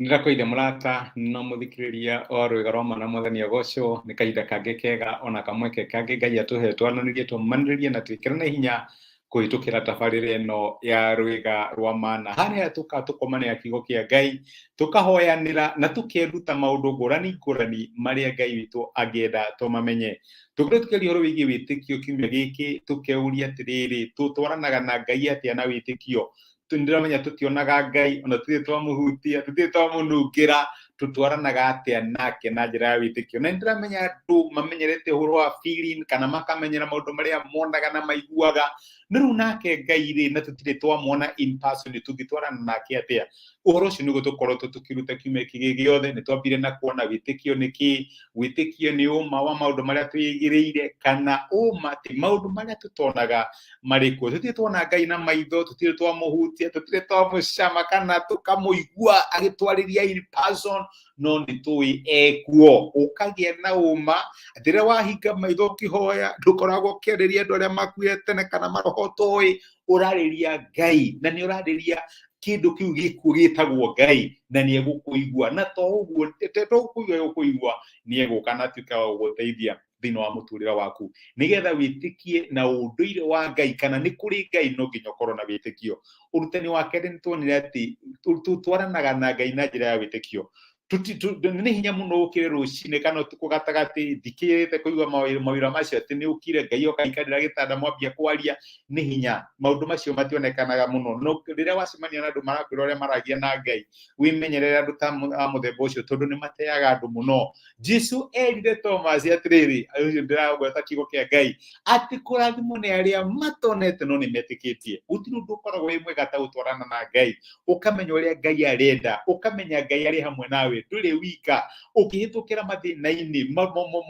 Nĩndakũire mũrata na mũthikĩrĩria wa rwĩga rwa mana mwathani agocwo nĩ kahinda kangĩ kega ona kamweke kangĩ Ngai atũhe twananĩrie tũmanĩrĩrie na twĩkĩrane hinya kũhĩtũkĩra tabarĩra ĩno ya rwĩga rwa mana harĩa tũka tũkomanĩra kiugo kĩa Ngai tũkahoyanĩra na tũkeruta maũndũ ngũrani ngũrani marĩa Ngai witũ angĩenda tũmamenye. Tũkoretwo tũkĩaria ũhoro wĩgiĩ wĩtĩkio kiumia gĩkĩ tũkeuria atĩrĩrĩ, tũtwaranaga na Ngai atĩa na wĩtĩkio? Ndĩramenya tũtionaga Ngai ona tũtirĩ twamũhutia, tũtirĩ twamũnungĩra, tũtwaranaga atĩa nake na njĩra ya wĩtĩkio? Na nĩndĩramenya andũ mamenyerete ũhoro wa feeling kana makamenyera maũndũ marĩa monaga na maiguaga, no rĩu nake Ngai rĩ, na tũtirĩ twamwona in person, tũngĩtwarana nake atĩa? Ũhoro ũcio nĩguo tũkoretwo tũkĩruta kiumia kĩgĩ gĩothe. Nĩ twambire na kuona wĩtĩkio nĩ kĩĩ. Wĩtĩkio nĩ ũma wa maũndũ marĩa twĩigĩrĩire, kana ũma atĩ maũndũ marĩa tũtonaga marĩ kuo. Tũtirĩ tuona Ngai na maitho, tũtirĩ twamũhutia, tũtirĩ twamũcama kana tũkamũigua agĩtwarĩria in person, no nĩ tũĩ ekuo. Ũkagĩa na ũma atĩ rĩrĩa wahinga maitho ũkĩhoya, ndũkoragwo ũkĩarĩria andũ arĩa makuire tene kana maroho ũtoĩ, ũrarĩria Ngai, na nĩ ũrarĩria kĩndũ kĩu gĩkuo gĩtagwo Ngai, na nĩ egũkũigua. Na to ũguo, to gũkũigua egũkũigua, nĩ egũka na atuĩke wa gũgũteithia thĩinĩ wa mũtũrĩre waku. Nĩgetha wĩtĩkie na ũndũire wa Ngai kana nĩ kũrĩ Ngai, no nginya ũkorwo na wĩtĩkio. Ũrutani wa kerĩ, nĩ tuonire atĩ tũtwaranaga na Ngai na njĩra ya wĩtĩkio. Nĩ hinya mũno ũkĩre rũcinĩ kana ũtukũ gatagatĩ, ndikĩrĩte kũigua mawĩra macio atĩ nĩ ũkire Ngai oka aikarĩra gĩtanda mwambia kwaria, nĩ hinya. Maũndũ macio mationekanaga mũno, no rĩrĩa wacemania na andũ marakwĩra ũrĩa maragia na Ngai, wĩmenyerere andũ ta a mũthemba ũcio, tondũ nĩ mateaga andũ mũno. Jesu erire Thomas atĩrĩrĩ, ũcio ndĩragweta kiugo kĩa Ngai, atĩ kũrathimwo nĩ arĩa matonete no nĩ metĩkĩtie. Gũtirĩ ũndũ ũkoragwo wĩ mwega ta gũtwarana na Ngai, ũkamenya ũrĩa Ngai arenda, ũkamenya Ngai arĩ hamwe nawe, ndũrĩ wika. Ũkĩhĩtũkĩra mathĩna-inĩ,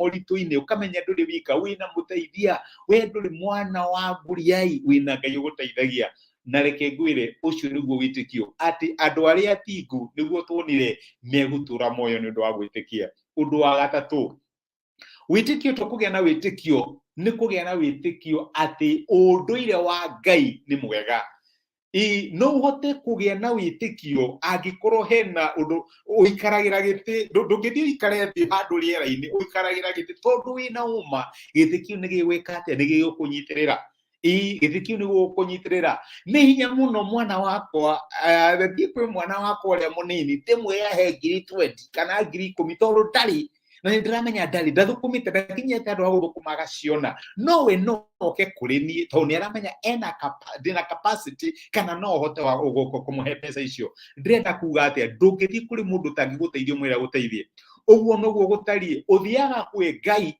moritũ-inĩ, ũkamenya ndũrĩ wika, wĩna mũteithia, we ndũrĩ mwana wa ngũriai, wĩna Ngai ũgũteithagia. Na reke ngwĩre, ũcio nĩguo wĩtĩkio, atĩ andũ arĩa atingu, nĩguo tuonire, megũtũra muoyo nĩ ũndũ wa gwĩtĩkia. Ũndũ wa gatatũ, wĩtĩkio, tũkũgĩa na wĩtĩkio nĩ kũgĩa na wĩtĩkio atĩ ũndũire wa Ngai nĩ mwega. Ĩ no ũhote kũgĩa na wĩtĩkio angĩkorwo hena ũndũ ũikaragĩra gĩtĩ? Ndũngĩthiĩ ũikare thĩ handũ rĩera-inĩ, ũikaragĩra gĩtĩ tondũ wĩna ũma gĩtĩ kĩu nĩ gĩgwĩka atĩa, nĩ gĩgũkũnyitĩrĩra. Ĩ gĩtĩ kĩu nĩ gũkũnyitĩrĩra. Nĩ hinya mũno mwana wakwa, thiĩ kwĩ mwana wakwa ũrĩa mũnini ndĩmwĩre ahe 20,000 kana 10,000, tondũ ndarĩ, na nĩ ndĩramenya ndarĩ, ndathũkũmĩte, ndakinyĩte andũ a gũthũkũma agaciona, no we no oke kũrĩ niĩ tondũ nĩ aramenya ena ndĩna capacity kana no hote wa kũmũhe mbeca icio. Ndĩrenda kuga atĩa? Ndũngĩthiĩ kũrĩ mũndũ ũtangĩgũteithia ũmwĩre agũteithie. Ũguo noguo gũtariĩ, ũthiaga kwĩ Ngai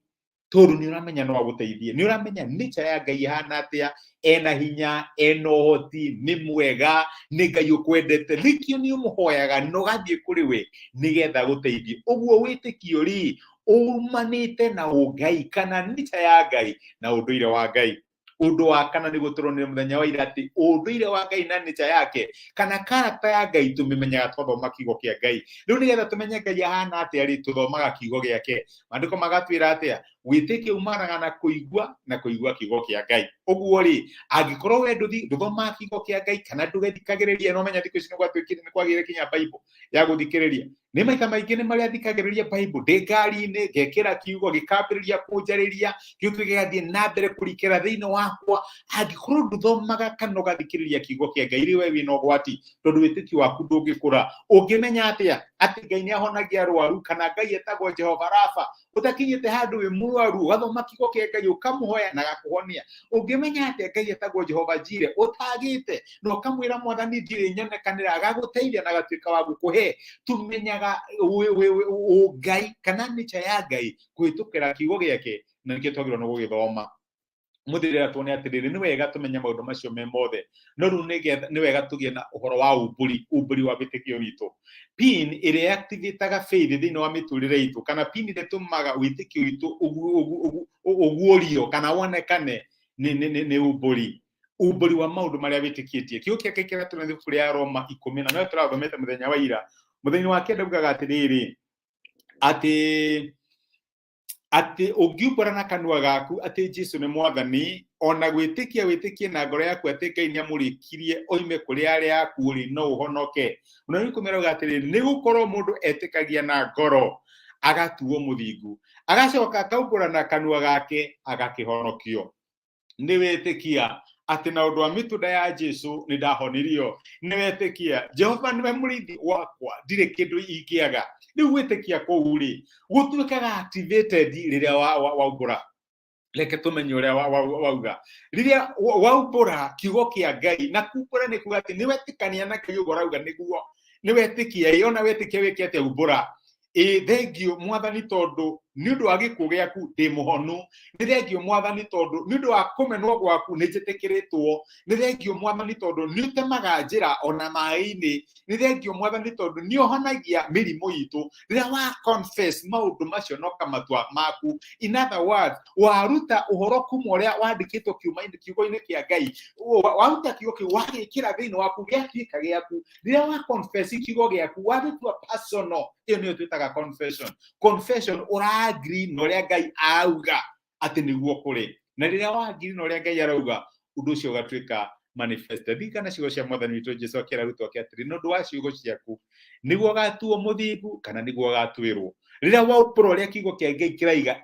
tondũ nĩ ũramenya no agũteithie, nĩ ũramenya nature ya Ngai ĩhana atĩa, ena hinya, ena ũhoti, nĩ mwega, nĩ Ngai ũkwendete, nĩkĩo nĩ ũmũhoyaga na ũgathiĩ kũrĩ we nĩgetha agũteithie. Ũguo wĩtĩkio rĩ, umanĩte na ũngai kana nature ya Ngai na ũndũire wa Ngai. Ũndũ wa kana, nĩguo tũronire mũthenya wa ira, atĩ ũndũire wa Ngai na nature yake kana character ya Ngai tũmĩmenyaga twathoma kiugo kĩa Ngai. Rĩu nĩgetha tũmenye Ngai ahana atĩa rĩ, tũthomaga kiugo gĩake. Maandĩko magatwĩra atĩa? Wĩtĩkio umanaga na kũigua, na kũigua kiugo kĩa Ngai. Ũguo rĩ, angĩkorwo we ndũthomaga kiugo kĩa Ngai kana ndũgethikagĩrĩria, no menya thikũ ici nĩ gwatuĩkire nĩ kwagĩire kinya Bible ya gũthikĩrĩria. Nĩ maita maingĩ nĩ marĩa thikagĩrĩria Bible ndĩ ngari-inĩ, ngekĩra kiugo gĩkambĩrĩria kũnjarĩria, kiugo kĩu gĩgathiĩ na mbere kũrikĩra thĩinĩ wakwa. Angĩkorwo ndũthomaga kana ũgathikĩrĩria kiugo kĩa Ngai rĩ, we wĩna ũgwati, tondũ wĩtĩkio waku ndũngĩkũra. Ũngĩmenya atĩa atĩ Ngai nĩ ahonagia arwaru kana Ngai etagwo Jehova Rafa ũtakinyĩte handũ wĩ mũrwaru ũgathoma kiugo kĩa Ngai, ũkamũhoya na agakũhonia? Ũngĩmenya atĩa Ngai etagwo Jehova Jire ũtagĩte na ũkamwĩra, "Mwathani, ndirĩ nyonekanĩra," agagũteithia na agatuĩka wa gũkũhe? Tũmenyaga ũngai kana nature ya Ngai kũhĩtũkĩra kiugo gĩake, na nĩkĩo twagĩrĩirwo nĩ gũgĩthoma. Mũthĩrĩra tuone atĩrĩrĩ, nĩ wega tũmenye maũndũ macio me mothe, no rĩu nĩ wega tũgĩe na ũhoro wa umbũri, umbũri wa wĩtĩkio witũ. Pin ĩrĩa activataga faith thĩinĩ wa mĩtũrĩre itũ, kana pin ĩrĩa ĩtũmaga wĩtĩkio witũ ũguũrio kana wonekane, nĩ umbũri, umbũri wa maũndũ marĩa wĩtĩkĩtie. Kiugo kĩa Ngai kĩrĩa tũrĩ ibuku rĩa Roma 10 na no tũrathomete mũthenya wa ira, mũthenya wa 9, ugaga atĩrĩrĩ, atĩ ũngiumbũra na kanua gaku atĩ Jesu nĩ mwathani. Ona gwĩtĩkia wĩtĩkie na ngoro yaku atĩ Ngai nĩamũrĩkirie oime kũrĩ arĩa akuũ rĩ, no ũhonoke. Mũnene 10 arauga atĩrĩ, nĩ gũkorwo mũndũ etĩkagia na ngoro agatuo mũthingu, agacoka akaumbũra na kanua gake agakĩhonokio. Nĩ wĩtĩkia atĩ na ũndũ wa mĩtunda ya Jesu nĩ ndahonirio? Nĩ wetĩkia Jehova nĩwe mũrĩithi wakwa, ndirĩ kĩndũ ingĩaga? Rĩu gwĩtĩkia kũu rĩ, gũtuĩkaga activated rĩrĩa waumbũra. Reke tũmenye ũrĩa wauga rĩrĩa waumbũra kiugo kĩa Ngai. Na kumbũra nĩ kuga atĩ nĩ wetĩkania na Ngai ũguo ũrauga nĩguo nĩ wetĩkia. Ĩ ona wetĩkia wĩke atĩa? Umbũra. Ĩ thengio Mwathani tondũ nĩ ũndũ wa gĩkuũ gĩaku ndĩ mũhonu. Nĩ thengio Mwathani tondũ nĩ ũndũ wa kũmenwo gwaku nĩ njĩtĩkĩrĩtwo. Nĩ thengio Mwathani tondũ nĩ ũtemaga njĩra ona maĩ-inĩ. Nĩ thengio Mwathani tondũ nĩ ũhonagia mĩrimũ itũ. Rĩrĩa wa confess maũndũ macio na ũkamatua maku, in other words, waruta ũhoro kuma ũrĩa wandĩkĩtwo kiugo-inĩ kĩa Ngai, waruta kiugo kĩu wagĩkĩra thĩinĩ waku, gĩatuĩka gĩaku. Rĩrĩa wa confess kiugo gĩaku, wagĩtua personal, ĩyo nĩyo twĩtaga confession. Confession, ũra-agree na ũrĩa Ngai auga atĩ nĩguo kũrĩ. Na rĩrĩa wa-agree na ũrĩa Ngai arauga, ũndũ ũcio ũgatuĩka manifested. Ririkana ciugo cia Mwathani witũ Jesu akĩra arutwo ake atĩrĩ, nĩ ũndũ wa ciugo ciaku nĩguo ũgatuo mũthingu kana nĩguo ũgatuĩrwo. Rĩrĩa waũmbũra ũrĩa kiugo kĩa Ngai kĩraiga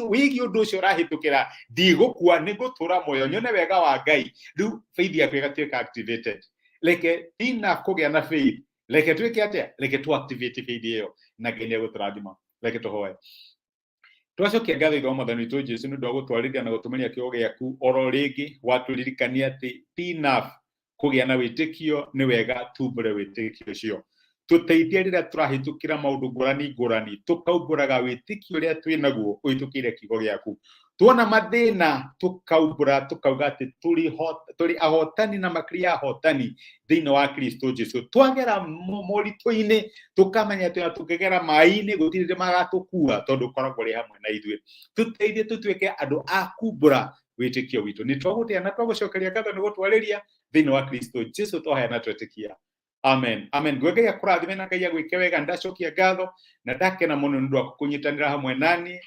wĩgiĩ ũndũ ũcio ũrahĩtũkĩra, ndigũkua, nĩ ngũtũra muoyo nyone wega wa Ngai, rĩu faith yaku ĩgatuĩka activated. Reke tina kũgĩa na faith, reke twĩke atĩa? Reke tu activate faith ĩyo na Ngai nĩ egũtũrathima. Reke tũhoe. Twacokia ngatho ithe wa Mwathani witũ Jesu nĩ ũndũ wa gũtwarĩria na gũtũmĩria kiugo gĩaku oro rĩngĩ. Watũririkania atĩ ti enough kũgĩa na wĩtĩkio, nĩ wega tumbũre wĩtĩkio ũcio. Tũteithie rĩrĩa tũrahĩtũkĩra maũndũ ngũrani ngũrani, tũkaumbũraga wĩtĩkio ũrĩa twĩ naguo ũhĩtũkĩire kiugo gĩaku. Tuona mathĩna, tũkaumbũra, tũkauga atĩ tũrĩ ahotani na makĩria ya ahotani thĩinĩ wa Kristo Jesu. Twagera moritũ-inĩ, tũkamenya atĩ ona tũngĩgera maĩ-inĩ gũtirĩ hĩndĩ magatũkua, tondũ ũkoragwo ũrĩ hamwe na ithuĩ. Tũteithie tũtuĩke andũ a kumbũra wĩtĩkio witũ. Nĩ twagũtĩa na twagũcokeria ngatho nĩ gũtwarĩria thĩinĩ wa Kristo Jesu twaheana twetĩkia. Amen, amen. Ngwe Ngai akũrathime na Ngai agwĩke wega. Ndacokia ngatho na ndakena mũno nĩ ũndũ wa kũnyitanĩra hamwe nani.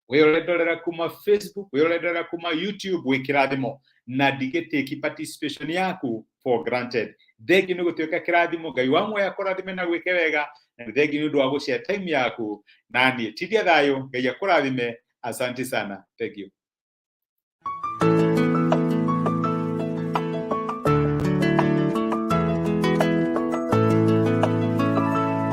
We ũrendorera kuma Facebook, we ũrendorera kuma YouTube, wĩ kĩrathimo na ndigĩtĩki participation yaku for granted. Thengi nĩ gũtuĩka kĩrathimo. Ngai wa muoyo akũrathime na gwĩke wega, na thengi nĩ ũndũ wa gũshare time yaku naniĩ. Tindia thayũ, Ngai akũrathime. Asante sana, thank you.